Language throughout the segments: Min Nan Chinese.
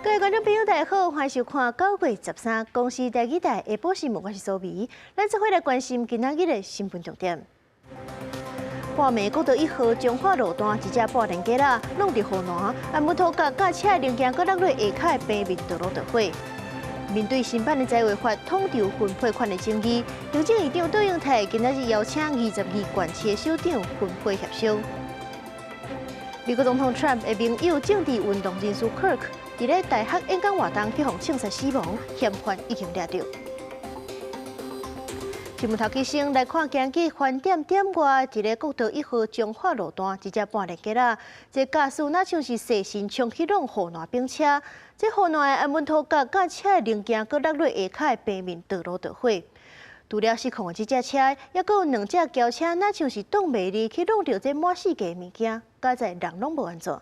各位觀眾朋友，大家好，歡迎收看9月13公視台語台下晡新聞，我是蘇眉。咱做伙來關心今仔日的新聞重點。半暝國道一號彰化路段，一隻半連機仔挵著護欄，啊，門塗角駕車零件閣落落下跤的平面道路著火。面對新版的債務法統籌分配款的爭議，行政院長卓榮泰今仔日邀請22縣市首長分配協商。美國總統 Trump 的盟友政治運動人士 Kirk，佇咧大學演講活動去予槍殺死亡，嫌犯已經掠著。新聞頭起先來看，今日翻點點外，佇咧國道一號彰化路段，一隻半連機仔，這駕駛若像是細心衝去挵護欄並車，這護欄的安穩塗角駕車的零件閣落落下跤的平面道路著火。除了失控的這隻車，猶閣有兩隻轎車，若像是擋袂離去挵著這滿世界物件，佳哉人攏無按怎。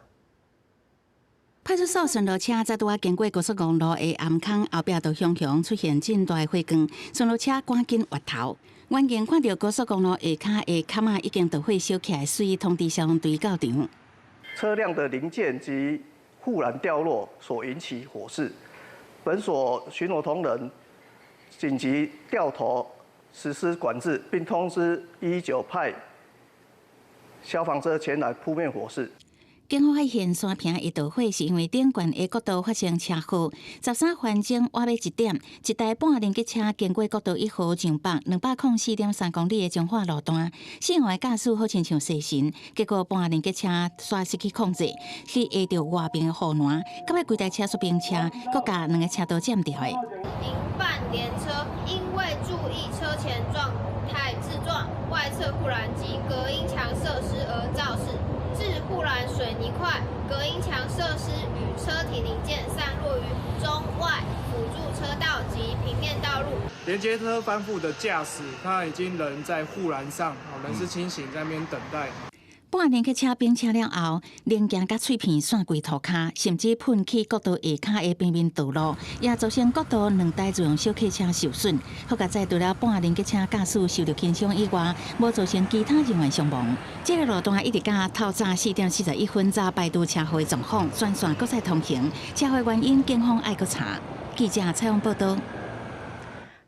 派出所巡邏車才拄仔經過高速公路的頷坑後壁，就雄雄出現真大的火光，巡邏車趕緊越頭。遠鏡看著高速公路下跤的崁仔已經著火燒起來，隨通知消防隊到場。車輛的零件及護欄掉落所引起火勢，本所巡邏同仁緊急掉頭實施管制，並通知119派消防車前來撲滅火勢。警方發現山坪會著火，是因為頂懸的國道發生車禍。13環鐘倚欲一點，一台半連客車經過國道一號上北204.3公里的彰化路段，四五个駕駛好親像細神，結果半連客車煞失去控制，去壓著外邊的護欄，到尾規台車摔冰車，閣共兩個車道佔著的。營辦聯車因未注意車前狀態自撞外側護欄及隔音牆設施而肇事。致護欄水泥塊、隔音牆設施與車體零件散落於中外輔助車道及平面道路。連接車翻覆的駕駛，他已經人在護欄上，人是清醒，在那邊等待。半連客車冰車了後，零件佮碎片散規塗跤，甚至噴去國道下跤的平面道路，也造成國道兩台自用小客車受損。好佳哉除了半連客車駕駛受著輕傷以外，無造成其他人員傷亡。這個路段一直到透早4點41分才排除車禍的狀況，全線閣再通行。車禍原因，警方愛閣查。記者採訪報道。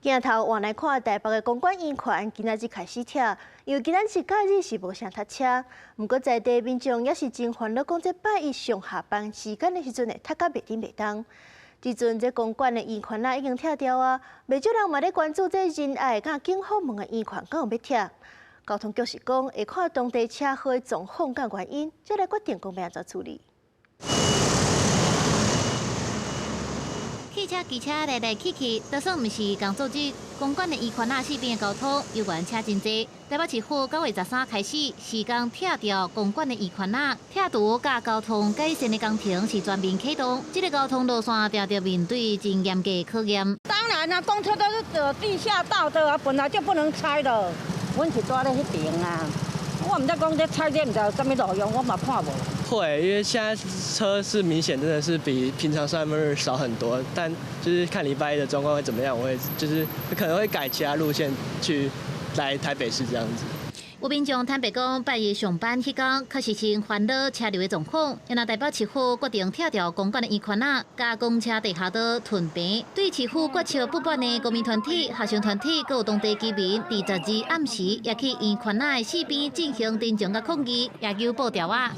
鏡頭換來看台北的公館圓環，今仔日開始拆，因為今仔日假日是無啥塞車。毋過在地民眾也是真煩惱，講這拜一上下班時間的時陣會塞甲袂振袂動。這陣這公館的圓環仔已經拆掉啊，袂少人嘛咧關注這仁愛佮景福門的圓環敢有欲拆。交通局是講會看當地車禍的狀況佮原因，才來決定講欲按怎處理。汽車、機車來來去去，就算毋是工作日，公館的圓環仔四邊的交通猶原車真濟。台北市府9月13開始，施工拆掉公館的圓環仔，拆除佮交通改善的工程是全面啟動。這個交通路線定著面對真嚴格的考驗。當然啦，公車都是走地下道的啊，本來就不能拆的。阮是住咧彼爿啊，我毋知講這拆這毋知有啥物路用，我嘛看無。會，因為現在車是明顯真的是比平常上班日少很多，但就是看禮拜一的狀況會怎麼樣，我會就是可能會改其他路線去來台北市這樣子。有民眾坦白講，拜一上班彼工確實真煩惱車流的狀況。然後台北市府決定拆掉公館的圓環仔，共公車地下道屯平。對市府決策不滿的公民團體、學生團體，閣有當地居民，佇12暗時也去圓環仔的四邊進行陳情佮抗議，也求布條仔。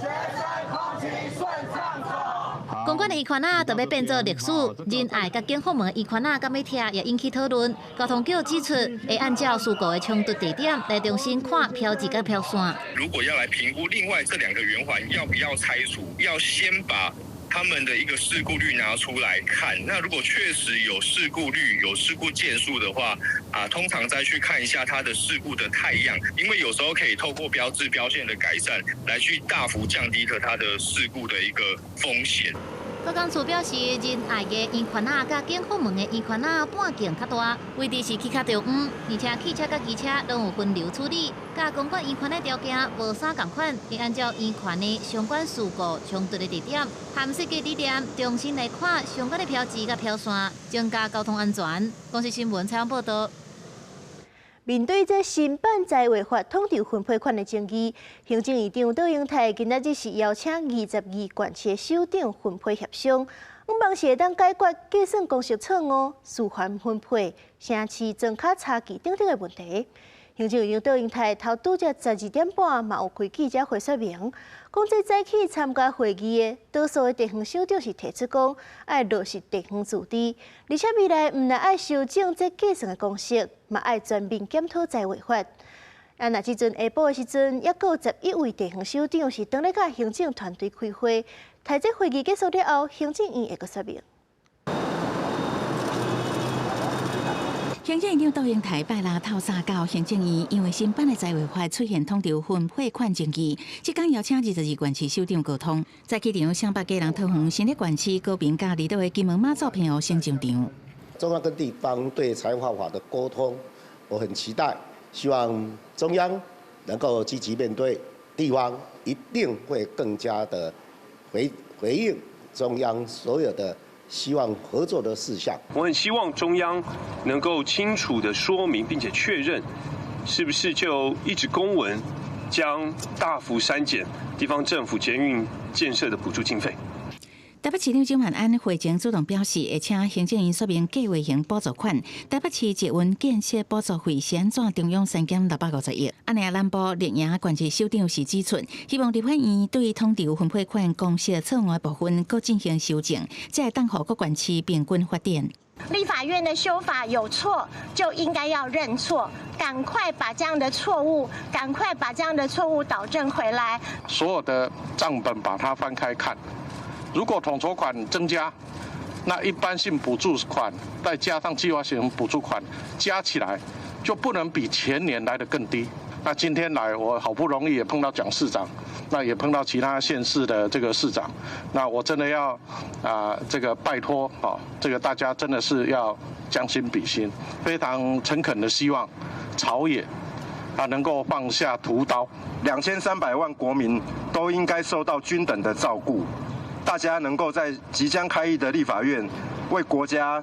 公館的圓環仔就欲變做歷史，仁愛佮景福門圓環仔敢欲拆，也引起討論。交通局指出，會按照事故的衝突地點來重新看標誌佮標線。如果要來評估另外這兩個圓環要不要拆除，要先把他們的一個事故率拿出來看。那如果確實有事故率、有事故件數的話，啊，通常再去看一下它的事故的態樣，因為有時候可以透過標誌標線的改善，來去大幅降低了它的事故的一個風險。交工處表示，仁愛的圓環仔佮景福門的圓環仔半徑較大，位置是起較中央，而且汽車佮機車攏有分流處理。佮公館圓環的條件無啥仝款，會按照圓環的相關事故衝突的地點和設計理念，重新來看相關的標誌佮標線，增加交通安全。公視新聞採訪報道。面對這新版財劃法統籌分配款的爭議，行政院長卓榮泰今仔日是邀請22縣市首長分配協商，向望是會當解決計算公式錯誤、事權分配、城市莊跤差距等等的問題。行政院長卓榮泰頭拄才12點半嘛有開記者會說明，講這早起參加會議的多數的地方首長是提出講愛落實地方自治，而且未來毋但愛修正這計算的公式，嘛愛全面檢討財劃法。啊，若這陣下晡的時陣，猶閣有11位地方首長是當咧佮行政團隊開會，待這會議結束了後，行政院會閣說明。行政院長卓榮泰拜六透早到行政院，因為新版的財劃法出現統籌分配款爭議，這工邀請22縣市首長溝通。早起場雙北基隆桃園新竹縣市高屏佮離島的金門媽祖平湖先上場。中央跟地方對財劃法的溝通，我很期待，希望中央能夠積極面對，地方一定會更加的回應中央所有的希望合作的事項。我很希望中央能夠清楚的說明，並且確認，是不是就一紙公文將大幅刪減地方政府捷運建設的補助經費。台北市長蔣萬安會前主動表示，會請行政院說明計劃型補助款、台北市捷運建設補助費是按怎中央刪減650億。按呢南部綠營縣市首長是指出，希望立法院對統籌分配款公式錯誤的部分，閣進行修正，才會當予各縣市平均發展。立法院的修法有錯，就應該要認錯，趕快把這樣的錯誤，趕快把這樣的錯誤導正回來。所有的賬本把它翻開看。如果統籌款增加，那一般性補助款再加上計劃性補助款加起來，就不能比前年來得更低。那今天來，我好不容易也碰到蔣市長，那也碰到其他縣市的這個市長，那我真的要這個拜託啊，這個大家真的是要將心比心，非常誠懇的希望朝野能夠放下屠刀，2300萬國民都應該受到均等的照顧。大家能夠在即將開議的立法院為國家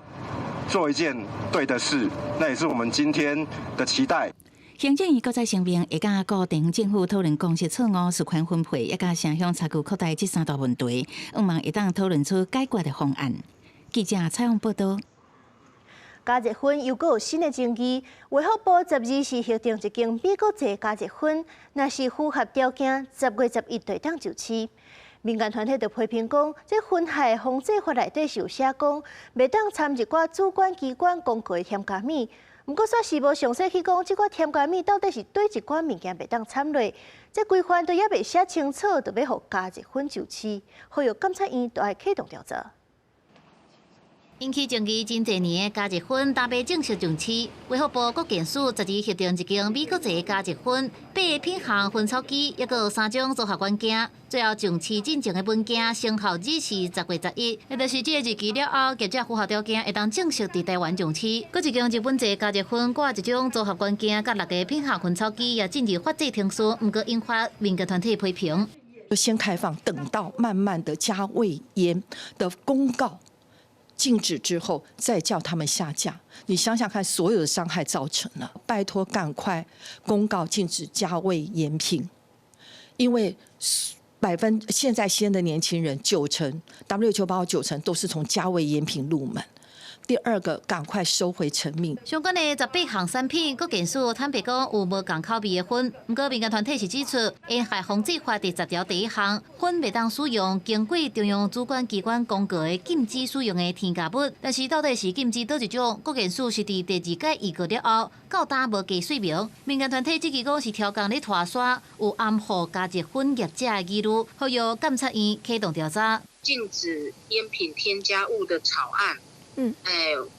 做一件對的事，那也是我們今天的期待。行政院閣再聲明，會佮各地方政府討論公式錯誤、事權分配，以及城鄉差距擴大這三大問題，向望會當討論出解決的方案。記者採訪報導。加熱薰又閣有新的爭議，衛福部12是核定一間美國製加熱薰，若是符合條件，10月11就會當上市。民間團體就批評講，這薰害防制法內底是有寫講，袂當摻一寡主管機關公告的添加物。毋過煞是無詳細去講，這寡添加物到底是佗一寡物件袂當摻落，這規範都猶未寫清楚，就欲予加熱薰上市，呼籲監察院都愛啟動調查。引起爭議真濟年的加熱薰，今欲正式上市。衛福部國健署12核定一間美國製加熱薰，八个品項薰草機，抑閣有3種組合軟件。最後上市進前的文件生效日是10月11，也就是這個日期了後，業者符合條件會當正式佇台灣上市。閣一間日本製加熱薰，掛一種組合軟件，佮6个品項薰草機也進入法制程序，毋過引發民間團體批評。先開放，等到慢慢的加味菸的公告禁止之後，再叫他們下架。你想想看，所有的傷害造成了，拜託趕快公告禁止加味菸品，因為現在吸菸的年輕人九成，WHO 報告90%都是從加味菸品入門。第二個，趕快收回成命。相關的18項產品，國健署坦白講有無仝口味的薰，毋過民間團體是指出，菸害防制法第10條第1項，薰袂當使用經過中央主管機關公告的禁止使用的添加物，但是到底是禁止佗一種？國健署是佇第2屆預告了後，到今無加說明。民間團體質疑講是刁工咧拖沙，有掩護加熱薰業者的疑慮，呼籲監察院啟動調查。禁止菸品添加物的草案。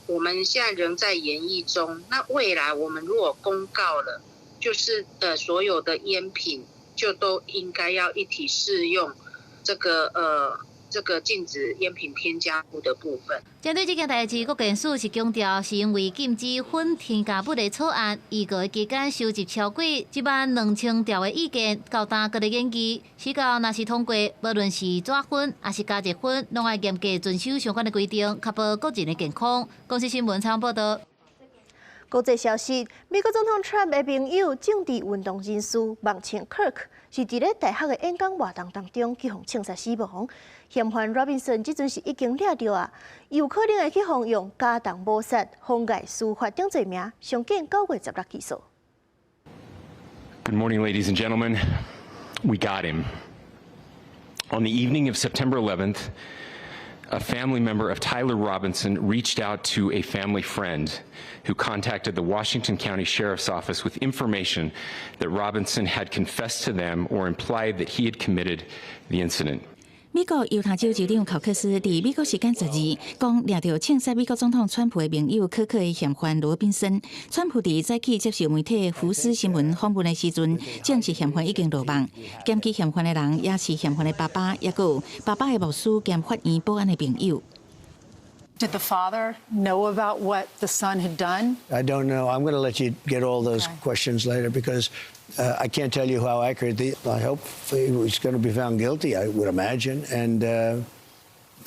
我們現在仍在研議中。那未來我們如果公告了，就是所有的菸品就都應該要一體適用這個禁止菸品添加物的部分。針對這件代誌，國健署是強調，是因為禁止薰添加物的草案，預告期間收集超過12000條的意見，到今閣咧研議。時到若是通過，無論是紙薰抑是加熱薰，攏愛嚴格遵守相關的規定，確保國人的健康。公視新聞採訪報導。國際消息，美國總統川普的朋友、政治運動人士孟慶克克是佇咧大學的演講活動當中去予槍殺死亡。嫌犯 Robinson 這陣是已經掠著啊，有可能會去予用加重謀殺、妨礙司法等罪名，上緊9月16起訴。 Good morning, ladies and gentlemen. We got him. On the evening of September 11th, a family member of Tyler Robinson reached out to a family friend who contacted the Washington County Sheriff's Office with information that Robinson had confessed to them or implied that he had committed the incident. 美國猶他州州長考克斯佇美國時間12講，掠著槍殺美國總統川普的盟友柯克的嫌犯羅賓森。川普佇早起接受媒體福斯新聞訪問的時陣，證實嫌犯已經落網。檢舉嫌犯的人也是嫌犯的爸爸，抑閣有爸爸的牧師兼法院保安的朋友。 Did the father know about what the son had done? I don't know. I'm going to let you get all those questions later because I can't tell you how accurate. I hope he's going to be found guilty, I would imagine. And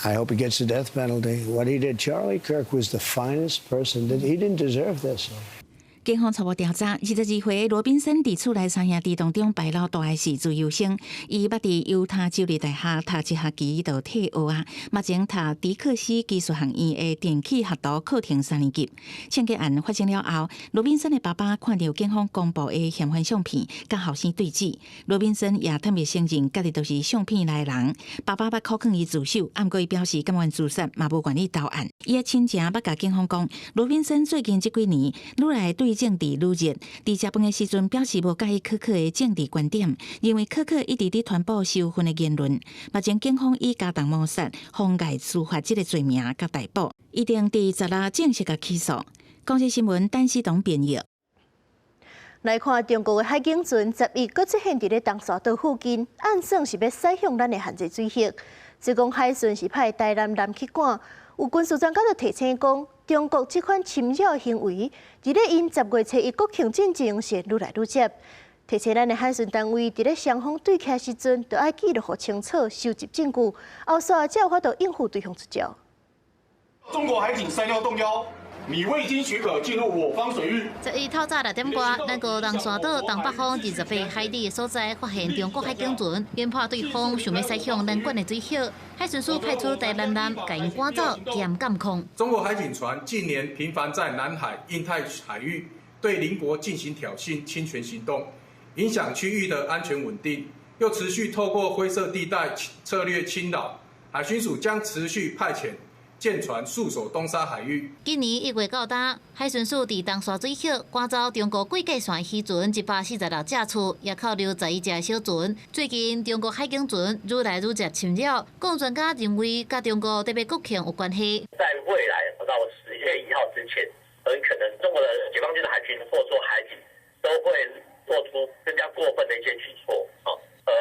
I hope he gets the death penalty. What he did, Charlie Kirk was the finest person. He didn't deserve this. 警方初步調查，22歲羅賓森佇厝內三兄弟當中排老大的是自由生，伊捌佇猶他州立大學讀一學期就退學啊。目前讀迪克斯技術學院的電氣學徒課程三年級。槍擊案發生了後，羅賓森的爸爸看著警方公布的嫌犯相片，佮後生對質。羅賓森也坦白承認，家己就是相片內人。爸爸捌苦勸伊自首，毋過伊表示甘願自殺，嘛無願意投案。伊的親情捌共警方講，羅賓森最近這幾年愈來對政治愈熱，佇食飯的時陣表示無佮意柯克的政治觀點，認為柯克一直佇傳播仇恨的言論。目前警方以加重謀殺、妨礙司法這个罪名共逮捕，預定佇16正式共起訴。公視新聞陳思彤編譯。來看中國的海警船11閣出現佇咧東沙島附近，按算是欲駛向咱的限制水域。據講海巡是派台南艦去趕，有軍事專家就提醒講，中國這款侵擾行為，佇咧𪜶10月初一國慶進前是愈來愈捷。提醒咱的海巡單位，佇咧雙方對徛時陣，著愛記錄予清楚，收集證據，後續才有法度應付對方出招。中國海警36洞1，你未經許可進入我方水域。11透早6點外，咱國東沙島東北方28海里的所在，發現中國海警船，研判對方想欲駛向咱管的水域，海巡署派出台南艦，共𪜶趕走兼監控。中國海警船近年頻繁在南海、印太海域對鄰國進行挑釁、侵權行動，影響區域的安全穩定，又持續透過灰色地帶策略侵擾，海巡署將持續派遣艦船戍守東沙海域。今年1月到今，海巡署佇東沙水域趕走中國國界線漁船146隻次，也扣留11隻小船。最近中國海警船愈來愈捷侵擾，講專家認為，佮中國特別國慶有關係。在未來到10月1號之前，很可能中國的解放軍的海軍或說海警都會做出更加過分的一些舉措，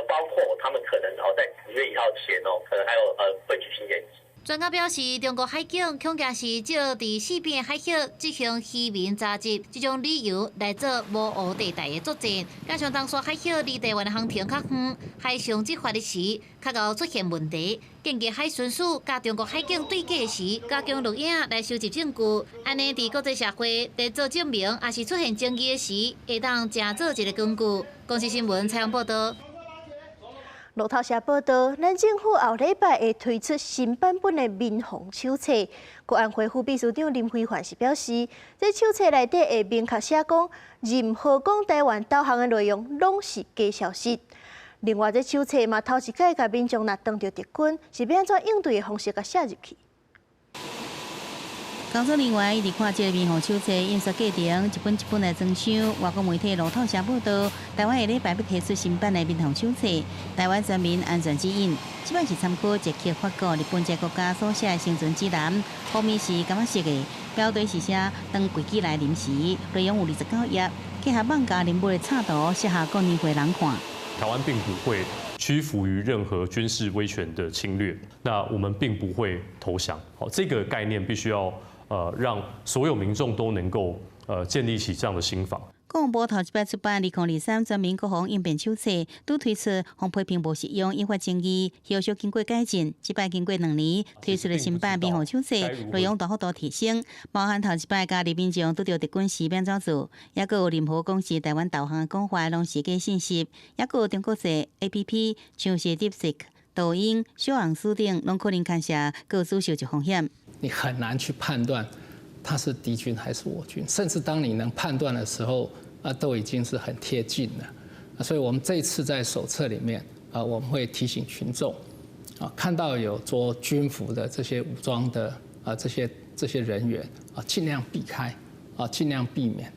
包括他們可能在10月1號前哦，可能還有會舉行演習。專家表示，中國海警恐驚是藉佇四邊海域執行漁民查緝這種理由來做模糊地帶的作戰。加上東沙海域離台灣的航程較遠，海上執法的時較𠢕出現問題。建議海巡署佮中國海警對峙時，加強錄影來收集證據，按呢佇國際社會佇做證明，抑是出現爭議的時，會當誠做一个工具。公視新聞採訪報導。路透社報道，咱政府後禮拜會推出新版本的民防手冊。國安會副秘書長林飛帆是表示，這手冊內底會明確寫講，任何講台灣導航的內容攏是假消息。另外，這手冊嘛，頭一擺共民眾若當著敵軍，是欲按怎應對的方式共寫入去。工作人員一直看這个民防手冊印刷過程，一本一本來裝箱。外國媒體路透社報道，台灣下禮拜欲提出新版的民防手冊，台灣全民安全指引。這擺是參考捷克、法國、日本這國家所寫的生存指南，封面是柑仔色的，標題是寫當危機來臨時，內容有29頁，結合網架人物的插圖，適合各年歲人看。台灣並不會屈服於任何軍事威權的侵略，那我們並不會投降。好，這個概念必須要讓所有民眾都能夠建立起這樣的心防。国防部头一摆出版2023全民国防应变手册，拄推出防批评无实用，引发争议。后续经过改进，这摆经过2年推出的新版民防手册，内容大幅度提升，包含头一摆家己民众拄著敌军时欲按怎做，抑阁有任何公示台湾导航的讲法，拢是假信息，抑阁有中国製 APP，像是 DeepSeek、抖音、小红书等，拢可能牵涉个资收集风险。你很难去判断他是敌军还是我军，甚至当你能判断的时候，啊，都已经是很贴近了。所以我们这次在手册里面啊，我们会提醒群众啊，看到有着军服的这些武装的啊这些人员啊，尽量避开啊，尽量避免。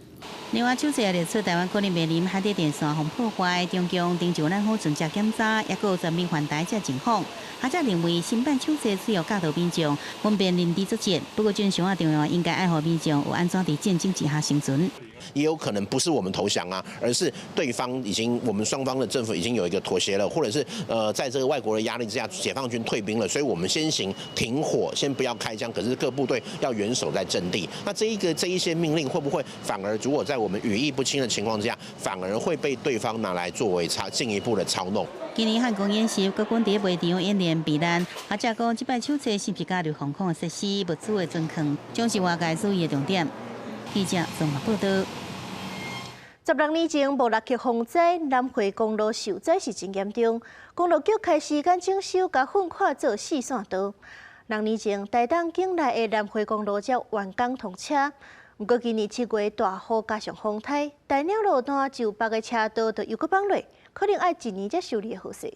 另外，手册也列出台湾可能面临海底电线予破坏、中共登上咱好船只检查，抑阁有全面犯台这情况。学者认为，新版手册主要教导民众分辨认知作战，不过真相仔重要，应该爱予民众有按怎伫战争之下生存。也有可能不是我们投降啊，而是对方已经我们双方的政府已经有一个妥协了，或者是在这个外国的压力之下，解放军退兵了，所以我们先行停火，先不要开枪。可是各部队要严守在阵地。那这一些命令会不会反而如果在我们语义不清的情况之下，反而会被对方拿来作为进一步的操弄？今年汉光演习，国军伫卖场演练避难，学者讲这摆手册是毋是加入防空的设施、物资的存放，将是外界注意的重点。记者综合报道。16年前，莫拉克风灾，南回公路受灾是真严重，公路局开时间整修，共粉扩做四线道。6年前，台东境内的南回公路才完工通车。毋过今年7月大雨加上风台，大鸟路段就北的车道就又阁崩落，可能爱一年才修理会好势。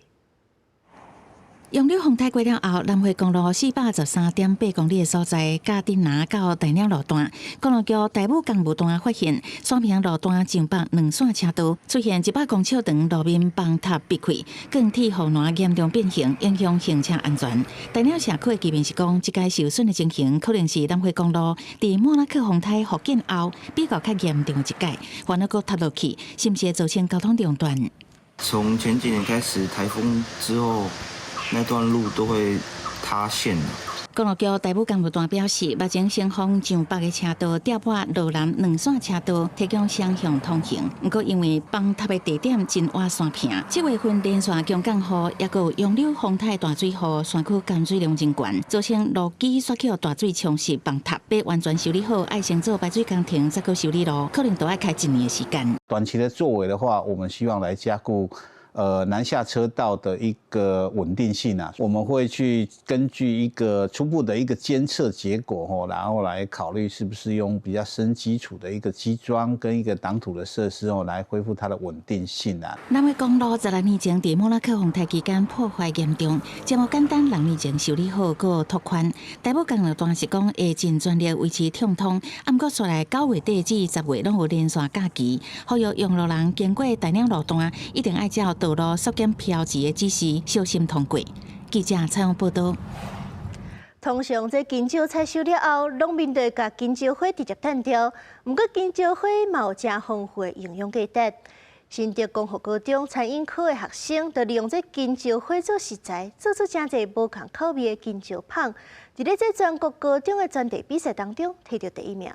杨柳风台过了后，南回公路413.8公里的所在，嘉丁拿到大鸟路段，公路局大武工务段发现，双平路段上北两线车道出现100公尺长路面崩塌闭开，钢铁护栏严重变形，影响行车安全。大鸟社区的居民是讲，这个受损的情形可能是南回公路伫莫拉克风台复建后比较较严重的一摆，烦恼阁塌落去，是毋是会造成交通中断？从前几年开始，台风之后，那段路都会塌陷。公路局大武工务段表示，目前先封上北的车道，调拨罗南两线车道，提供双向通行。毋过因为崩塌的地点真倚山坪，7月份连续强降雨，抑阁有杨柳风台大水雨，山区降水量真悬，造成路基煞予大水冲蚀崩塌。欲完全修理好，爱先做排水工程，再阁修理路，可能都爱开一年的时间。短期的作为的话，我们希望来加固南下车道的一个稳定性啊，我们会去根据一个初步的一个监测结果吼，然后来考虑是不是用比较深基础的一个基桩跟一个挡土的设施哦，来恢复它的稳定性啊。南回公路16年前伫莫拉克风台期间破坏严重，这无简单，6年前修理好阁拓宽。大武工路段是讲会尽全力维持畅通，啊，毋过煞来9月底至10月拢有连续假期，呼吁用路人经过大鸟路段，一定爱照道路缩减标志的指示，小心通过。记者采访报道。通常这金蕉采收了后，农民就会共金蕉花直接掷掉。毋过金蕉花嘛有诚丰富的营养价值。新竹光复高中餐饮科的学生就利用这金蕉花做食材，做出诚济无仝口味的金蕉麭。伫咧这全国高中的专题比赛当中，摕著第一名。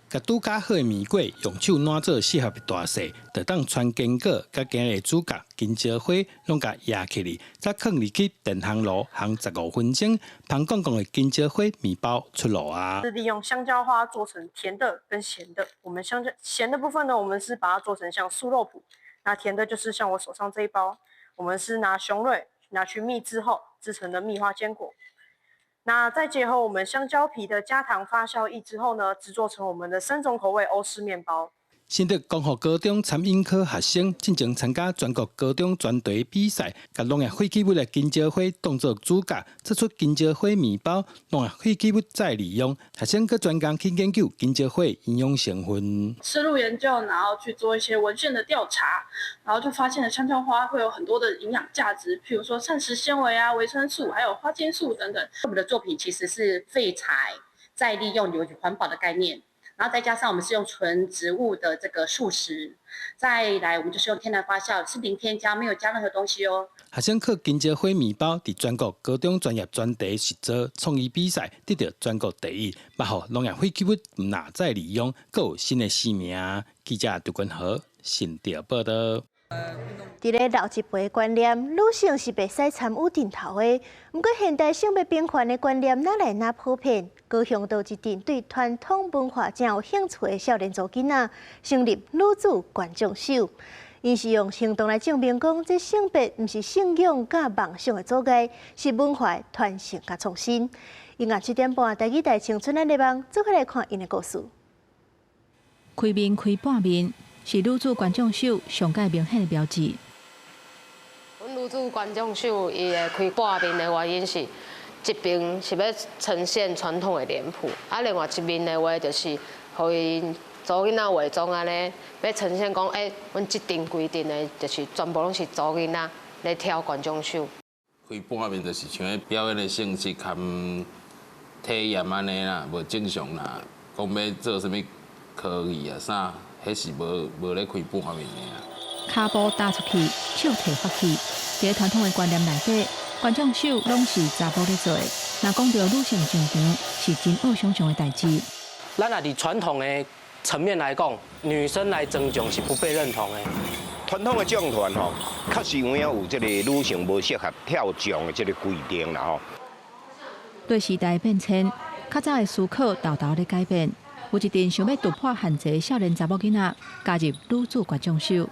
共拄絞好的面粿用手抡做四合的大细，就当汆坚果佮今日主角金蕉花拢共压起来，再囥入去电烘炉烘15分钟，香炱炱的金蕉花面包出炉啊！是利用香蕉花做成甜的跟咸的。我们香蕉咸的部分呢，我们是把它做成像酥肉脯；那甜的就是像我手上这一包，我们是拿雄蕊拿去蜜制后制成的蜜花坚果。那再结合我们香蕉皮的加糖发酵液之后呢，制作成我们的三种口味欧式面包。新竹光复高中餐饮科学生进前参加全国高中专题比赛，共农业废弃物的金蕉花当做主角，做出金蕉花面包，农业废弃物再利用。学生阁专工去研究金蕉花营养成分，深入研究，然后去做一些文献的调查，然后就发现了香蕉花会有很多的营养价值，譬如说膳食纤维啊、维生素，还有花青素等等。我们的作品其实是废材再利用，有环保的概念。然后再加上我们是用纯植物的这个素食，再来我们就是用天然发酵，是零添加，没有加任何东西哦。学生靠金蕉花麵包佇全國高中專業專題實作創意比賽得到全國第一，嘛予農業廢棄物毋若再利用，閣有新的生命。記者杜君豪新竹報道。佇咧老一輩觀念，女性是袂使參與陣頭的。毋過現代性別平權的觀念愈來愈普遍，高雄就有一陣對傳統文化誠有興趣的少年查某囡仔，成立女子觀眾手。𪜶是用行動來證明講，這性別毋是信仰佮夢想的阻礙，是文化傳承佮創新。晚間7點半，台語台青春咱的夢，做伙來看𪜶的故事。開面開半面。是女子觀眾手上蓋明顯的標誌。阮女子觀眾手伊會開半面的原因是，一邊是欲呈現傳統的臉譜，啊，另外一面的話就是，予𪜶查某囡仔化妝按呢，欲呈現講，欸，阮這陣規陣的，就是全部攏是查某囡仔咧跳觀眾手。開半面就是像彼表演的性質含體驗按呢啦，無正常啦，講欲做啥物科技啊啥。彼是無咧開半面的啊。跤步踏出去，手提法器。佇傳統的觀念內底，觀眾手攏是查埔咧做的。若講到女性上場，是真惡想像的代誌。咱若佇傳統的層面來講，女生來裝將是不被認同的。傳統的將團吼，確實有影有這個女性無適合跳將的這個規定啦吼。對時代變遷，較早的思考沓沓咧改變。有一陣想欲突破限制的少年查某囡仔加入女子觀眾手。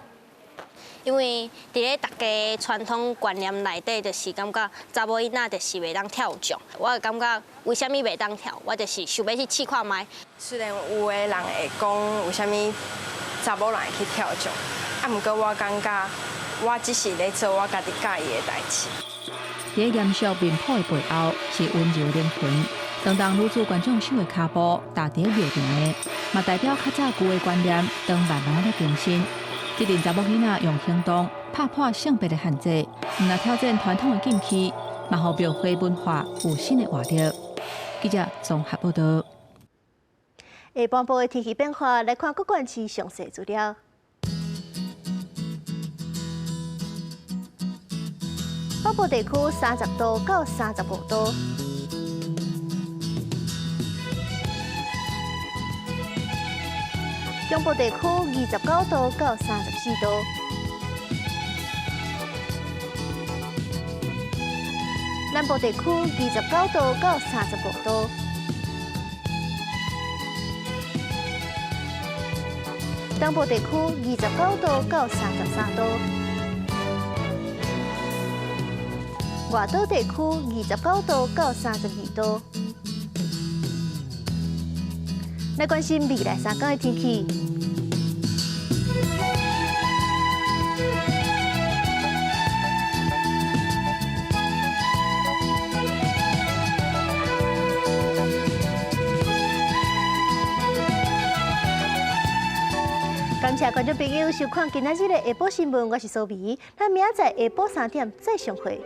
因為佇咧大家傳統觀念內底，就是感覺查某囡仔就是袂當跳將。我會感覺為啥物袂當跳，我就是想欲去試看覓。雖然有的人會講為啥物查某人會去跳將，啊，毋過我感覺我只是咧做我家己佮意的代誌。佇咧嚴肅面譜的背後，是溫柔靈魂。當當女子觀眾手的跤步踏佇廟場的，嘛代表較早舊的觀念，當慢慢咧更新。這陣查某囡仔用行動拍破性別的限制，毋但挑戰傳統的禁區，嘛予廟會文化有新的活力。記者綜合報道。下半部的天氣變化，來看各縣市詳細資料。北部地區30度到35度。中部地區29度到34度，南部地區29度到35度，東部地區29度到33度，外島地區29度到32度。來關心未來3天的天氣。感謝觀眾朋友收看今仔日的下晡新聞，我是蘇美，咱明仔載下晡3點再相會。